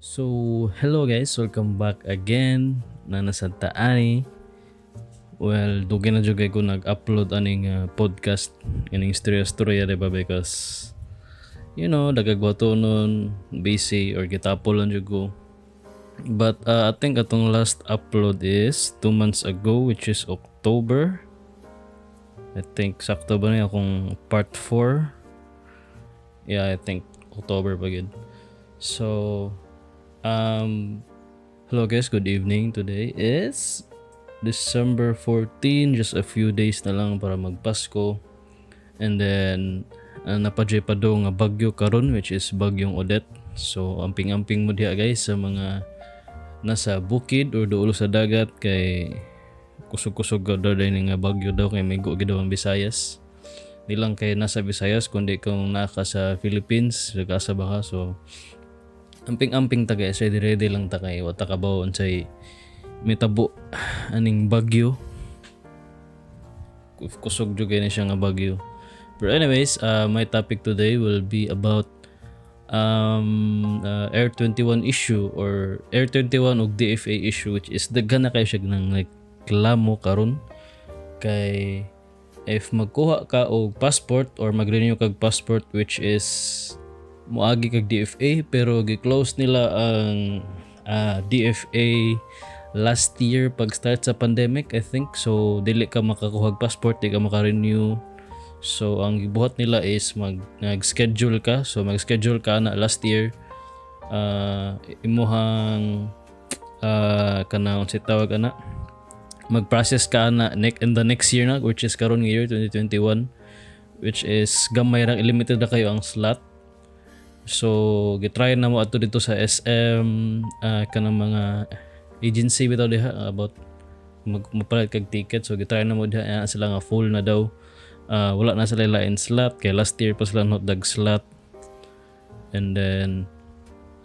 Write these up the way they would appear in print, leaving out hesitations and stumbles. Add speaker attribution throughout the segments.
Speaker 1: So, hello guys, welcome back again na nasa taani. Well, dugay na jud kay ko nag-upload aning podcast aning istorya istorya, diba? Because dagag nun, busy or gitapol lang jud ko. But I think atong last upload is 2 months ago, which is October. I think sakto ba na akong part 4? Yeah, I think October pa gid. So, hello guys, good evening. Today is December 14, just a few days na lang para magpasko. And then, napadjay pa do nga bagyo karon, which is Bagyong Odette. So, amping-amping mo diha guys sa mga nasa bukid or dulo sa dagat kay kusog-kusog daw din nga bagyo daw kay may gid daw ang Visayas. Di lang kay nasa Visayas kundi kung naa ka sa Philippines, asa ba ka. So amping-amping ta guys, ready ready lang ta kay wa ta kabaw unsay mitabo aning bagyo. Kusog jud kay na siya nga bagyo. But anyways, my topic today will be about Air 21 issue or Air 21 ug DFA issue, which is daghan na kayo siya ng like klamo karon kay if magkuha ka og passport or mag-renew kag passport, which is moagi kag DFA, pero gi-close nila ang DFA last year pag start sa pandemic, I think. So dili ka makakuha og passport, di ka maka-renew. So ang gibuhat nila is nag-schedule ka. So mag-schedule ka na last year, imuhang kanang unsay tawag ana, mag-process ka na next in the next year na, which is karon nga year 2021, which is gamay ra, limited na kayo ang slot. So gitry na mo ato dito sa SM, kanang mga agency bitaw diha about magpalit kag ticket. So gitry na mo diha, sila nga full na daw. Wala na sila lain slot kay last year pa sila nag slot. And then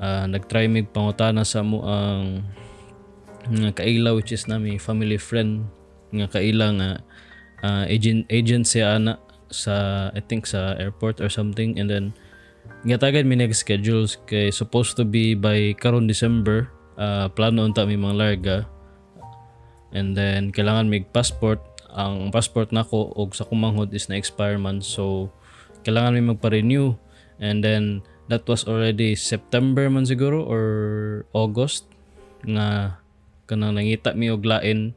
Speaker 1: nagtry mig pangutana sa mo ang nga kaila, which is nami family friend nga kaila nga agent siya ana sa, I think, sa airport or something. And then gihatagan mi nag schedules kay supposed to be by karon December, plano unta mi mga larga. And then kailangan mig passport. Ang passport nako og sa kumanghod is na expire man, so kailangan mi magpa-renew. And then that was already September man siguro or August nga kanang nangita mi og lain,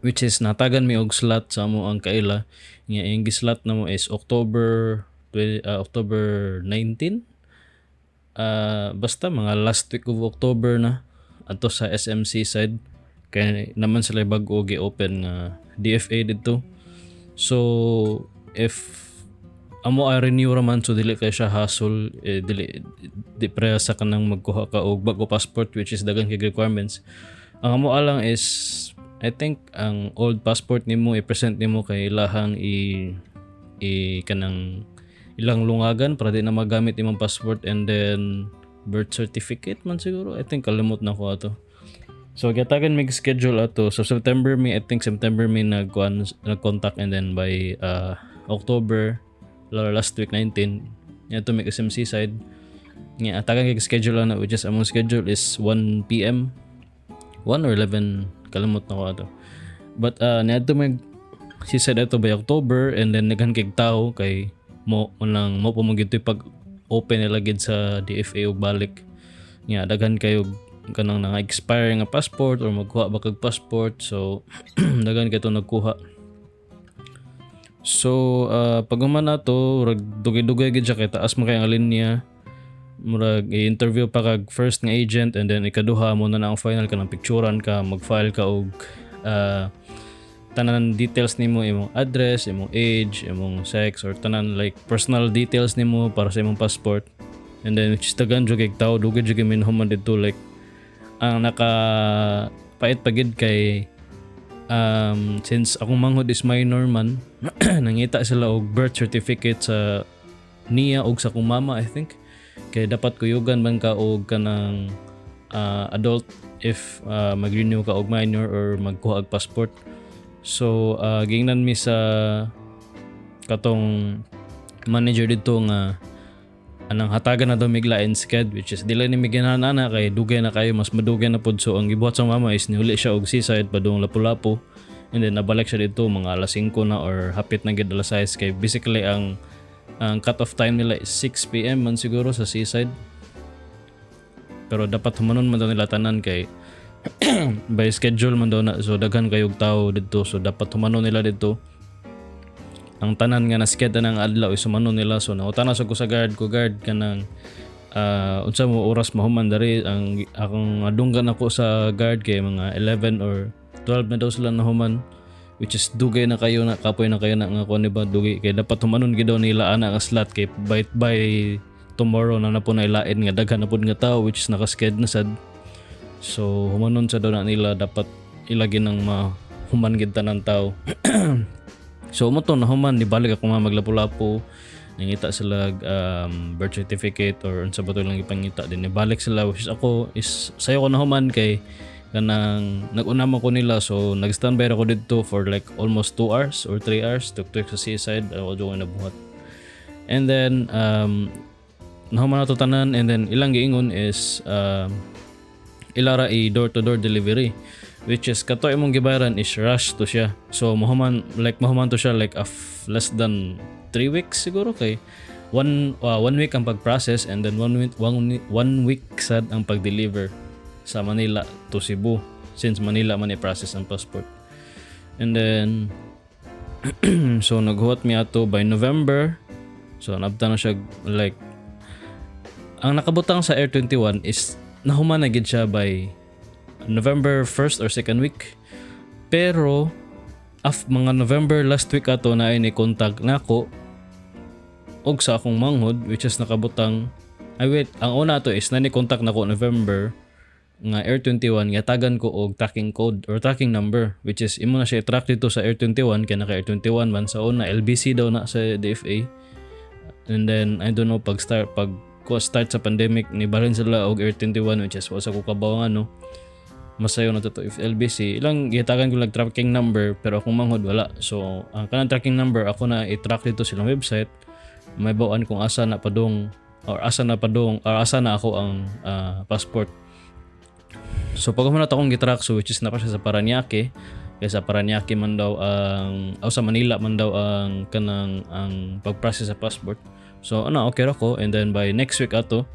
Speaker 1: which is natagan mi og slot sa amo ang kaila nga iyang gislot namo is October 20, October 19, basta mga last week of October na ato sa SMC side kay naman sila bag-o gi-open nga DFA didto. So if amo ay renew raman, so dili kay siya hassle, eh, dili di pareha sa kanang magkuha ka og bag-o passport, which is daghan kay requirements. Ang amo lang is, I think, ang old passport nimo i-present nimo kay ilahang i kanang ilang lungagan para di na magamit imong passport, and then birth certificate man siguro, I think. Kalimot na ko ato. So gihatagan mig schedule ato. So September mi, I think September mi nagkuan, nag-contact, and then by October last week 19 niya to mig SMC side nga atagan kay schedule na, which is among schedule is 1 p.m., 1 or 11, kalimot na ko ato. But niadto mig si said ato by October, and then daghan kay tao kay mo unang mo pa mo gid pag open nila gid sa DFA og balik nga daghan kayo kanang nang expire nga passport or magkuha ba kag passport. So daghan kay to nagkuha. So pag human nato, murag dugay-dugay gid siya kay taas man kay ang linya. Murag i-interview pa kag first nga agent, and then ikaduha mo na ang final, kanang picturean ka, mag-file ka og tanan details nimo, imong address, imong age, imong sex or tanan like personal details nimo para sa imong passport. And then which is daghan jud kay tao, dugay jud kay minhuman didto. Like ang naka pait pa gid kay since akong manghod is minor man, nangita sila og birth certificate sa niya og sa akong mama, I think, kay dapat kuyugan man ka og kanang adult if mag-renew ka og minor or magkuha og passport. So gingnan mi sa katong manager dito nga Anang hatagan na daw mig lain sked, which is dili ni mi ganahan ana kay dugay na kayo, mas madugay na pod. So ang gibuhat sa mama is niuli siya og seaside padung Lapu-Lapu and then nabalik siya dito mga alas 5 na or hapit na gid alas 6 kay basically ang cut off time nila is 6 PM man siguro sa seaside, pero dapat humanon man daw nila tanan kay by schedule man daw na. So daghan kayog tao didto, so dapat humanon nila didto ang tanan nga na-sked ng adlaw is humanon nila. So nangutana sa ko sa guard ko, "Guard, kanang unsa mo oras mahuman diri?" Ang akong adunggan ako sa guard kay mga 11 or 12 na daw sila nahuman, which is dugay na kayo na, kapoy na kayo na nga kuan ba, dugay kay dapat humanon gid daw nila ana nga slot kay by tomorrow na na po na ilain nga daghan na pud nga tao, which is nakasked na sad. So humanon sa daw na nila, dapat ilagi ng mahuman gid tanan tao. So mo to nahuman, nibalik ako nga maglapu-lapu, nangita sila birth certificate or unsa ba to lang ipangita din, nibalik sila, which is ako is sayo ko nahuman kay kanang nag-una man ko nila. So nag-standby ako didto for like almost 2 hours or 3 hours tuk sa seaside ako ko nabuhat. And then nahuman na to tanan and then ilang giingon is ilara i door to door delivery, which is kato imong gibayaran is rush to siya. So mahuman, like mahuman to siya like less than 3 weeks siguro kay one week ang pag-process and then one week sad ang pag-deliver sa Manila to Cebu since Manila man i-process ang passport. And then so naghuwat mi ato by November. So nabta na siya, like ang nakabutang sa Air 21 is nahuman na gid siya by November 1st or second week. Pero af mga November last week ato na ay ni contact nako og sa akong manghod, which is nakabutang, ay wait, ang una ato is na ni contact nako November nga Air 21 nga tagan ko og tracking code or tracking number, which is imo na siya i-track dito sa Air 21 kay naka Air 21 man sa una. LBC daw na sa DFA and then I don't know, pag start, pag ko start sa pandemic, ni balhin sila og Air 21, which is wa sa ko kabaw ano masayo na to if LBC. Ilang gihatagan ko lag tracking number, pero akong manghod wala. So ang kanang tracking number ako na i-track dito silang website, may bawaan kung asa na padung or asa na padung or asa na ako ang passport. So pag na akong gitrack, so which is na pa siya sa Paranaque kay sa Paranaque man daw ang o sa Manila man daw ang kanang ang pag-process sa passport. So ano, okay ra ko. And then by next week ato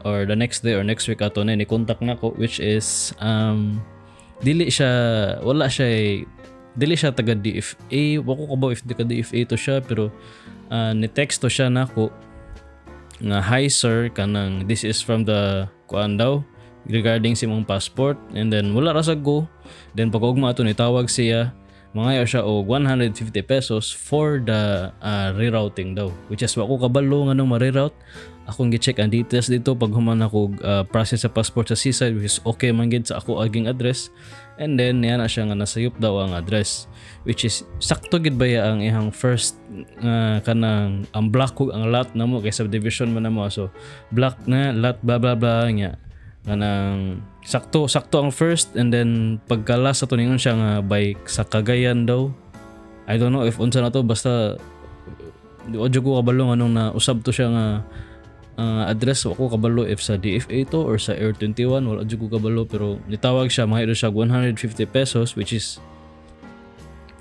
Speaker 1: or the next day or next week ato na ni contact nako, which is dili siya, wala siya eh, dili siya taga DFA. Wa ko kabaw if di ka DFA to siya, pero ni text to siya nako nga, "Hi sir, kanang this is from the kuan daw regarding sa imong passport." And then wala ra sad ko. Then pag ugma ato ni tawag siya, mangayo siya og 150 pesos for the rerouting daw, which is wa ko kabalo nganong ma-reroute. Akong gi-check ang details dito pag human ako process sa passport sa seaside, which is okay man gid sa ako aging address. And then niya na siya nga nasayop daw ang address, which is sakto gid baya ang ihang first kanang ang block ug ang lot namo kay subdivision man namo. So block na lot, blah blah blah nga kanang sakto sakto ang first and then pagka last ato ningon siya nga by sa Cagayan daw. I don't know if unsa na to, basta di wa jud ko kabalo nganong na usab to siya nga address. Wa ko kabalo if sa DFA to or sa Air 21, wala jud ko kabalo. Pero nitawag siya, mangayo siya 150 pesos, which is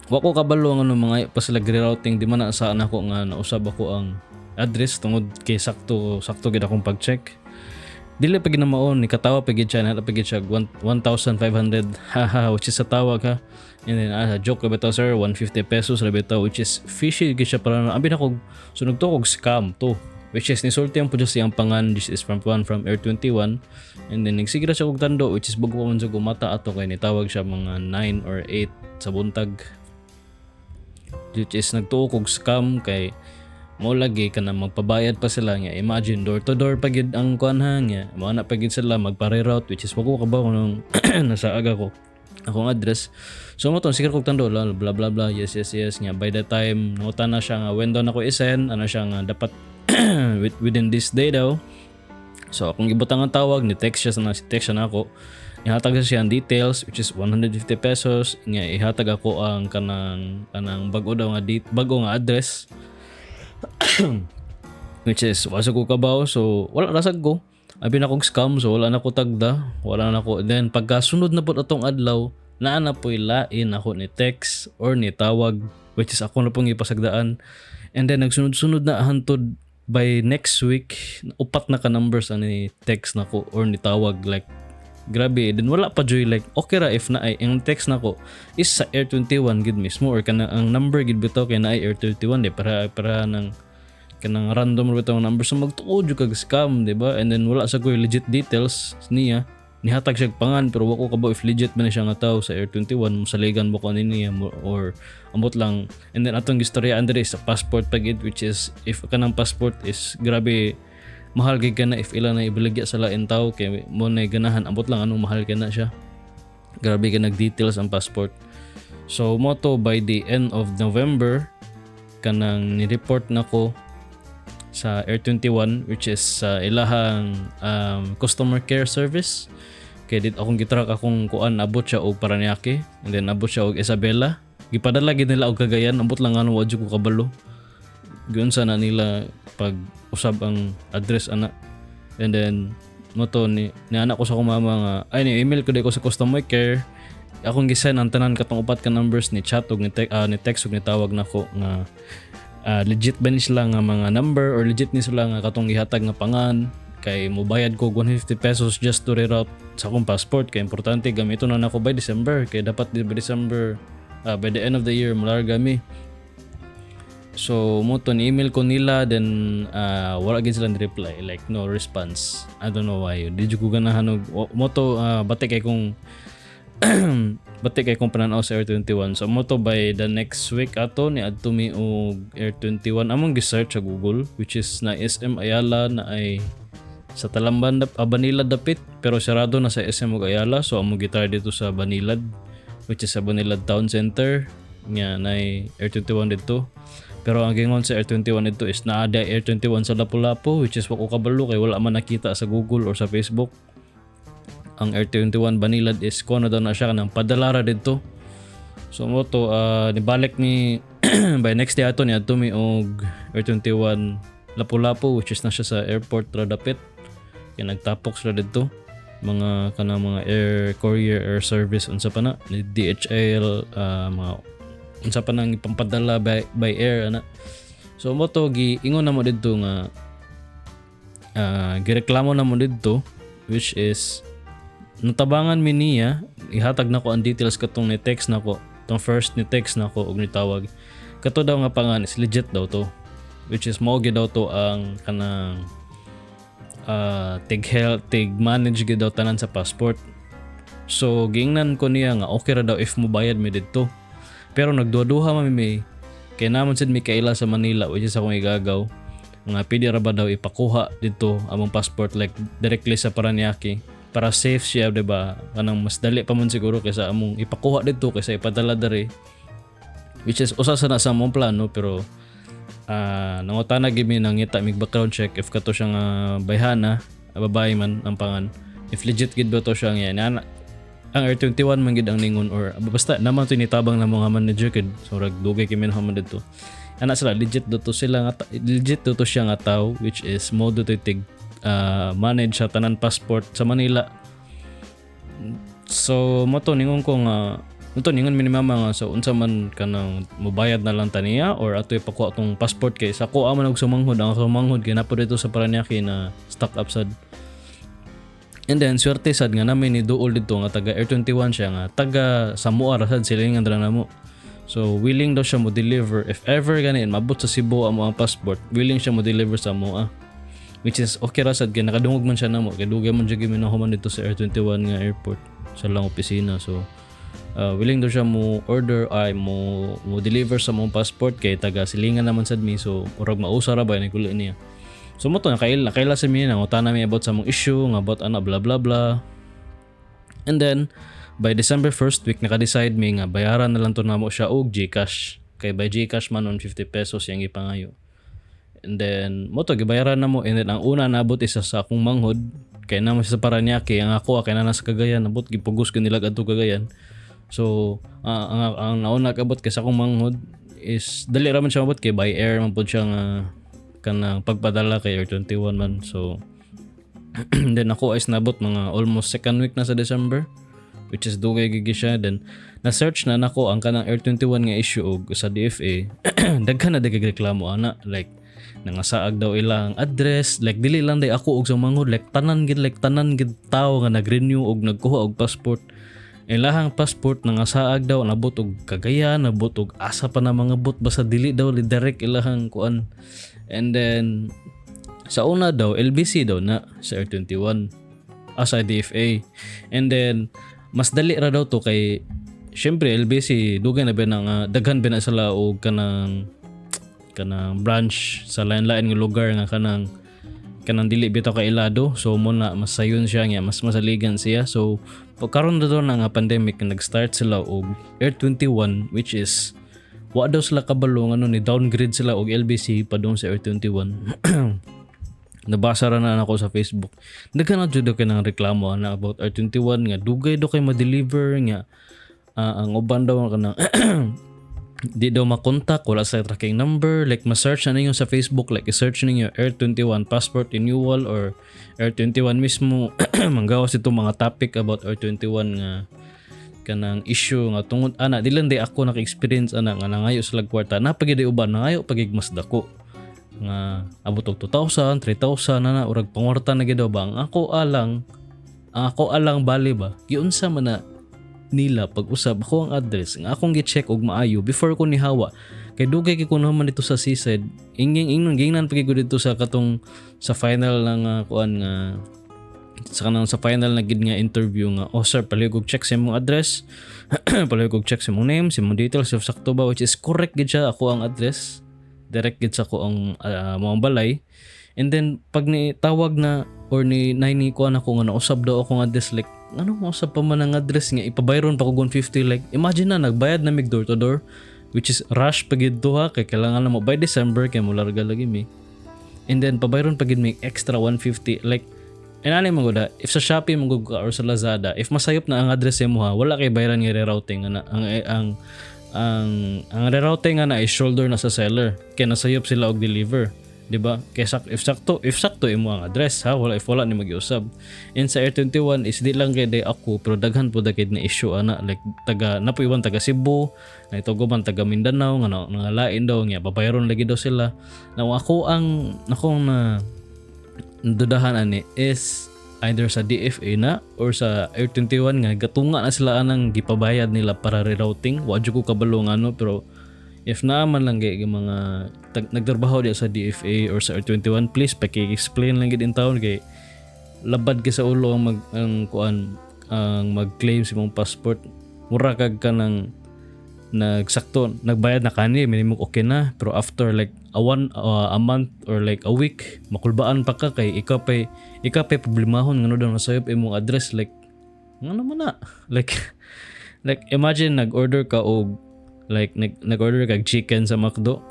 Speaker 1: wa ko kabalo nga mga pa sila rerouting. Di man na sa nako nga nausab ako ang address tungod kay sakto sakto gid akong pag-check. Dili pa gid na maon ni katawa pa gid siya na pa gid siya 1,500, haha, which is sa tawag ha. And then joke ra bitaw, "Sir, 150 pesos ra bitaw," which is fishy gid siya para abi na ko so nagtuo kog scam to, which is nisulti ang pud siya siyang pangan, this is from one from Air 21. And then nagsige ra siya og tando, which is bago pa man siya gumata ato kay nitawag siya mga 9 or 8 sa buntag, which is nagtuo kog scam kay mo lagi kana magpabayad pa sila nga imagine door to door pa gid ang kuan ha, nga mo na pa gid sila magpa-reroute, which is wa ko kabaw nung nasa aga ko akong address. So mo to sige kog tando blah blah blah blah, yes nga by the time nangutan na siya nga when daw nako i-send, ano siya nga dapat within this day daw. So akong gibutang ang tawag ni text siya na si text siya nako, ihatag siya ang details, which is 150 pesos nga ihatag ako ang kanang kanang bag-o daw nga bago nga address. Which is wa sa ko kabaw, so wala ra sad ko. Abi na kog scam, so wala na ko tagda, wala na ko. Then pagkasunod na pud atong adlaw, naa na po'y lain ako ni text or ni tawag, which is ako na pong ipasagdaan. And then nagsunod-sunod na hantod by next week, upat na ka numbers ang ni text nako or ni tawag, like grabe. Then wala pa joy, like okay ra if na ay ang text nako is sa Air 21 gid mismo or kana ang number gid bitaw kay naay Air 21 di para nang kanang random ra bitaw ang number, so magtuod jud kag scam, di ba? And then wala sa koy legit details niya. Nihatag siya pangan pero wa ko kabaw if legit ba ni siya nga tao sa Air 21, musaligan mo ko ani niya or ambot lang. And then atong gistorya diri sa passport pagid, which is if kanang passport is grabe mahal gid kana if ila na ibaligya sa lain tao kay mo na ganahan, ambot lang anong mahal kana siya, grabe ka nag details ang passport. So mo to, by the end of November, kanang ni-report nako sa Air 21, which is sa ilahang customer care service, kay dit akong gitrack akong kuan, abot siya og Paranaque and then abot siya og Isabela. Gipadala gid nila og Cagayan. Ambot lang ano, wa jud ko kabalo giunsa na nila pag usab ang address ana. And then mo to ni anak ko sa akong mama nga ay ni email ko di ko sa customer care. Akong gisend ang tanan katong upat ka numbers ni chat og ni text og ni tawag nako nga legit ba ni sila nga mga number or legit ni sila nga katong gihatag nga pangan, kay mobayad ko 150 pesos just to reroute sa akong passport, kay importante gamito na nako by December, kay dapat di by December, by the end of the year mularga mi. So mo to, ni email ko nila, then wala gid sila ni reply, like no response. I don't know why. Di jud ko ganahan og mo to, bati kay kong pananaw sa Air 21. So mo to, by the next week ato ni adto mi og Air 21. Among gi-search sa Google, which is na SM Ayala, na ay sa Talamban Banilad dapit, pero sarado na sa SM ug Ayala, so among gi-try dito sa Banilad, which is sa Banilad Town Center nga nay Air 21 dito. Pero ang gingon sa Air 21 dito is naa da Air 21 sa Lapu-Lapu, which is wa ko kabalo kay wala man nakita sa Google or sa Facebook. Ang Air 21 Banilad is kuno daw na siya kanang padala ra didto. So mo to, nibalik ni by next day ato ni adto mi og Air 21 Lapu-Lapu, which is na siya sa airport ra dapit. Kay nagtapok sila didto mga kanang mga air courier, air service, unsa pa na ni DHL, mga unsa pa nang ipampadala by air ana. So mo to, giingon na mo didto nga gireklamo na mo didto, which is natabangan mi niya. Ihatag nako ang details katong ni text nako, tong first ni text nako og nitawag. Kato daw nga pangan is legit daw to, which is mao gyud daw to ang kanang tig health, tig manage gyud daw tanan sa passport. So giingnan ko niya nga okay ra daw if mobayad mi didto, pero nagduha-duha man mi kay naman sad mi kaila sa Manila, which is akong igagaw, nga pwede ra ba daw ipakuha dito among passport, like directly sa Paranaque, para safe siya, di ba? Kanang mas dali pa man siguro kaysa among ipakuha dito kaysa ipadala diri, which is usa sa na sa among plano. Pero nangutana gyud mi, nangita mig background check if kato siya nga bayhana, babae man ang pangan, if legit gid ba to siya nga na ang Air 21 man gid ang ningon or basta naman to nitabang na mga manager kid. So rag dugay kay man dito ana sila, legit do to sila nga legit do to siya nga tao, which is mo do to tig manage sa tanan passport sa Manila. So mo to, ningon ko nga mo to, ningon mi ni mama nga so unsa man, kanang mobayad na lang ta niya or ato ipakuha tong passport, kay sa kuha man og sumanghod, ang sumanghod kay napo dito sa Paranaque na stock up sad. And then swerte sad nga namin ni duol dito nga taga Air 21 siya nga taga Samoa ra sad, silingan ra namo. So willing daw siya mo deliver if ever gani mabot sa Cebu amo ang passport, willing siya mo deliver sa amoa. Which is okay ra sad kay nakadungog man siya namo, kay dugay man jud mi nahuman dito sa Air 21 nga airport sa lang opisina. So willing daw siya mo order ay mo deliver sa mong passport kay taga silingan naman sad mi, so murag mausa ra ba ni niya. So mo to, nakaila sa mi, nangutana mi about sa mong issue nga about ana, blah blah blah. And then by December first week, naka-decide mi nga bayaran na lang to namo siya og GCash. Kay by GCash man on 50 pesos yang ipangayo. And then mo to, gibayaran na mo, and then ang una naabot isa sa akong manghod kay namo siya sa Paranaque, ang ako kay na nasa Cagayan, abot gipugos ko nila adto Cagayan. So ang nauna kabot kay sa akong manghod is dali ra man siya mabot kay by air man pud siya nga Kanang pagpadala kay Air 21 man. So then ako is nabot mga almost second week na sa December, which is dugay gigi siya. Then na-search na nako ang kanang Air 21 nga issue og sa DFA, daghan na dagag reklamo ana, like nangasaag daw ilang address. Like dili lang day ako og sa manghod, like tanan gid, like tanan gid tawo nga nag-renew og nagkuha og passport, ilahang passport nangasaag daw, nabot og Cagayan, nabot og asa pa na mga bot, basta dili daw direct ilahang kuan. And then sa una daw LBC daw na sa Air 21, sa DFA. And then mas dali ra daw to kay syempre LBC dugay na ba na nga daghan ba na sila og kanang branch sa lain-lain nga lugar nga kanang dili bitaw ka ilado. So mo na mas sayon siya nga mas masaligan siya. So pagkaron na daw na nga pandemic, nag-start sila og Air 21, which is wa daw sila kabalo ngano ni downgrade sila og LBC padung sa Air 21. Nabasa ra na ako sa Facebook. Daghan na jud daw kay nang reklamo na about Air 21 nga dugay daw kay ma-deliver nga ang uban daw kanang di daw makontak, wala sa tracking number. Like ma-search na ninyo sa Facebook, like i-search ninyo Air 21 passport renewal or Air 21 mismo, manggawas ito mga topic about Air 21 nga kanang issue nga tungod ana. Di lang di ako naka-experience ana nga nangayo sa kwarta na pagid uban nangayo pagig mas dako nga abot og 2,000, 3,000 na na urag pangwarta na gid daw ba. Ang ako alang bali ba, giunsa man na nila pag-usab ako ang address nga akong gi-check og maayo before ko nihawa, kay dugay kay kuno man dito sa seaside. Inging ingnon gingnan pagid ko dito sa katong sa final lang nga kuan nga sa kanang sa final na gid nga interview nga, "Oh sir, palihog og check sa imong address, palihog og check sa imong name, sa imong details if sakto ba," which is correct gid siya, ako ang address, direct gid sa ko ang mo ang balay. And then pag ni tawag na or ni nay ni kuan ako nga nausab daw akong address, like ano, mausab pa man ang address nga ipabayron pa ko 150? Like imagine na nagbayad na mig door to door, which is rush pa gid to ha, kay kailangan na mo by December kay mo larga lagi mi. And then pabayron pa gid mig extra 150. Like inani mo gud, if sa Shopee mo gud ka or sa Lazada, if masayop na ang address mo ha, wala kay bayaran nga rerouting ana. Ang rerouting nga na is shoulder na sa seller kay nasayop sila og deliver, di ba? Kay if sakto imo ang address ha, wala if wala ni magiusab. And sa Air 21 is di lang kay day ako, pero daghan po da kay na issue ana, like taga napoy uban taga Cebu na ito man taga Mindanao nga nangalain daw nga babayaron lagi daw sila. Now ako ang akong na dudahan ani is either sa DFA na or sa Air 21 nga gatunga na sila anang gipabayad nila para rerouting. Wa jud ko kabalo nga ano, pero if naa man lang kay mga nagtrabaho diya sa DFA or sa Air 21, please paki-explain lang gid in town kay labad kay sa ulo ang mag ang kuan, ang mag-claim sa imong passport. Mura kag kanang nagsakto nagbayad na kani minimum, okay na, pero after like a month or like a week, makulbaan pa ka kay ikaw pay problemahon ngano daw nasayop imong address. Like ngano man na, like imagine nag-order ka og like nag-order kag chicken sa McDo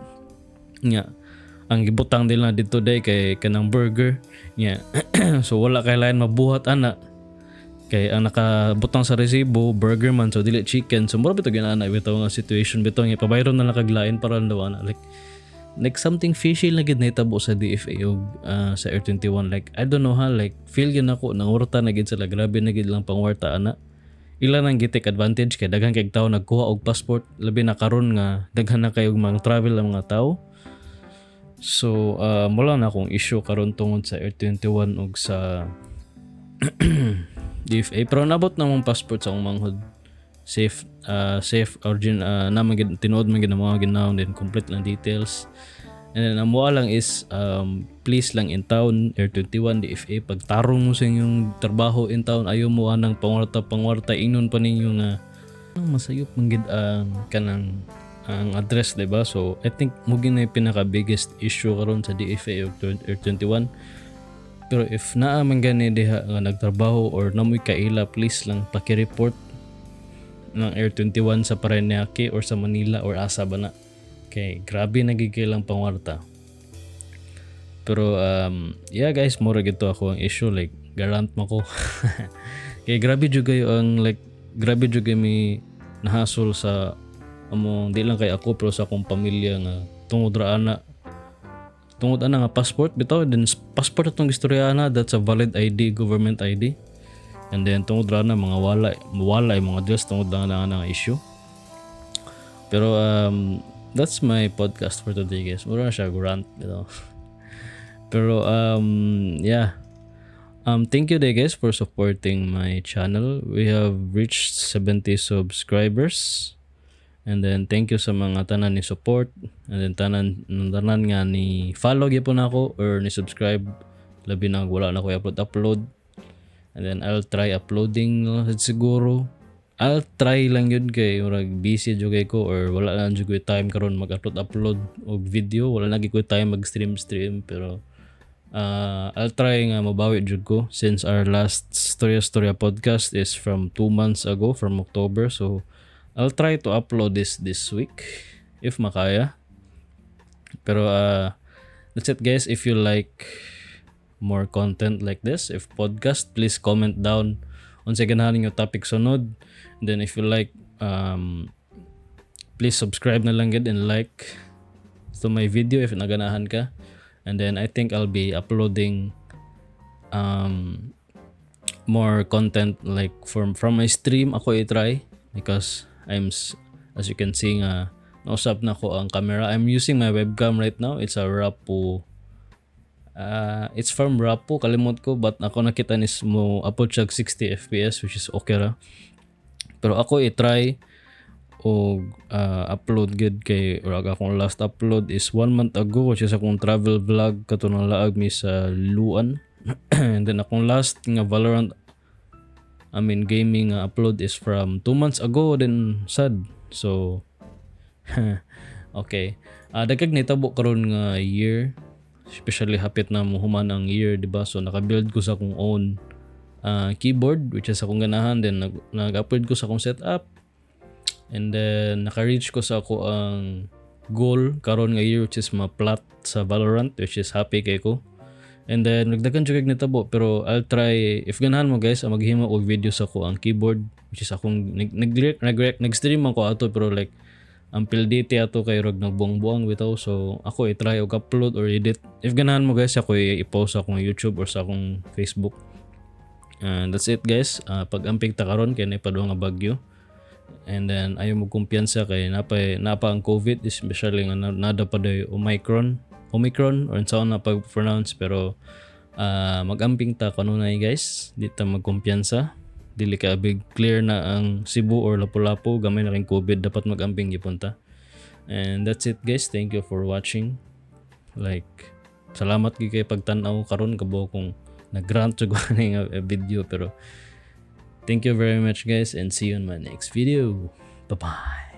Speaker 1: nga ang gibutang nila dito day kay kanang burger nga. So wala kay lain mabuhat ana kay ang nakabutang sa resibo burger man, so dili chicken. So mura bitaw ginana bitaw nga situation bitaw nga pabayron na lang kag lain para daw ana. Like something fishy lang gid nahitabo sa DFA ug sa Air 21. Like I don't know ha, like feel gyud nako nangurta na gid sila, grabe na gid lang pangwarta ana. Ila nang gi-take advantage kay daghan kay tao nagkuha og passport, labi na karon nga daghan na kayo mga travel ang mga tao. So mo lang na akong issue karon tungod sa Air 21 ug sa DFA, pero nabot na mong passport sa akong manghod safe, safe origin na man gid, tinuod man gid ang mga ginaw then complete lang details. And then ang mua lang is please lang in town, Air 21, DFA, pagtarong mo sa inyong trabaho in town, ayaw mo anang pangwarta pangwarta, ingnon pa ninyo nga masayop man gid ang kanang ang address, di ba? So I think mo gid na yung pinaka biggest issue karon sa DFA ug Air 21. Pero if naa man gani diha nga nagtrabaho or namoy kaila, please lang paki-report ng Air 21 sa Parañaque or sa Manila or asa ba na. Kay grabe na gid kay lang pangwarta. Pero yeah guys, mura gito ako ang issue, like garant mo ko. Kay grabe jud kayo ang like grabe jud kay mi nahasol sa among, di lang kay ako pero sa akong pamilya nga tungod ra ana. Tungod ana nga passport bitaw, then passport atong istorya na, that's a valid ID, government ID. And then tungod ra na mga wala wala yung mga deals tungod lang na nga issue. Pero that's my podcast for today, guys. Mura na siya rant. Pero yeah. Thank you day, guys, for supporting my channel. We have reached 70 subscribers. And then thank you sa mga tanan ni support and then tanan tanan nga ni follow gyapon ako or ni subscribe, labi na wala na ko upload upload. And then I'll try uploading siguro. I'll try lang yun kay murag busy jud kay ko or wala lang jud ko time karon mag-upload upload og video, wala na gyud ko time mag stream stream, pero I'll try nga mabawi jud ko since our last Storya Storya podcast is from 2 months ago, from October. So I'll try to upload this this week if makaya. Pero that's it, guys. If you like more content like this, if podcast, please comment down unsay ganahan ninyo topic sunod. And then if you like, please subscribe na lang gid and like to my video if naganahan ka. And then I think I'll be uploading more content like from my stream. Ako i-try because I'm, as you can see nga nausap na ko ang camera. I'm using my webcam right now. It's a Rapoo. It's from Rapoo, kalimot ko, but ako nakita nis mo upload siya 60 FPS, which is okay ra. Pero ako i-try og upload gid kay or akong last upload is one month ago, which is akong travel vlog kato nang laag mi sa Luan. And then akong last nga Valorant, I mean, gaming nga upload is from 2 months ago then sad. So okay. Dagkag nitabo karon nga year, especially hapit na muhuman ang year, di ba? So naka-build ko sa akong own keyboard, which is akong ganahan, then nag-upgrade ko sa akong setup and then naka-reach ko sa ako ang goal karon nga year, which is ma-plat sa Valorant, which is happy kay ko. And then nagdagan jud kag nitabo, pero I'll try, if ganahan mo guys, ang maghimo og video sa ako ang keyboard, which is akong nag nag, nag, nag-stream man ko ato, pero like ang PLDT ato kay rog nagbuang-buang bitaw. So ako i-try og upload or edit. If ganahan mo guys, ako i-post sa akong YouTube or sa akong Facebook. And that's it, guys. Pag-amping ta karon kay naay padung nga bagyo. And then ayaw mo kumpiyansa kay napa ang COVID, especially nga nada pa day Omicron, Omicron or unsaon na pag-pronounce, pero mag-amping ta kanunay, guys. Di ta magkumpiyansa. Dili ka big clear na ang Cebu or Lapu-Lapu, gamay na king COVID, dapat mag-amping gyapon ta. And that's it, guys. Thank you for watching. Like, salamat gyud kay pagtan-aw karon, kabaw kong nag-rant jud ko ani nga video, pero thank you very much, guys, and see you in my next video. Bye bye.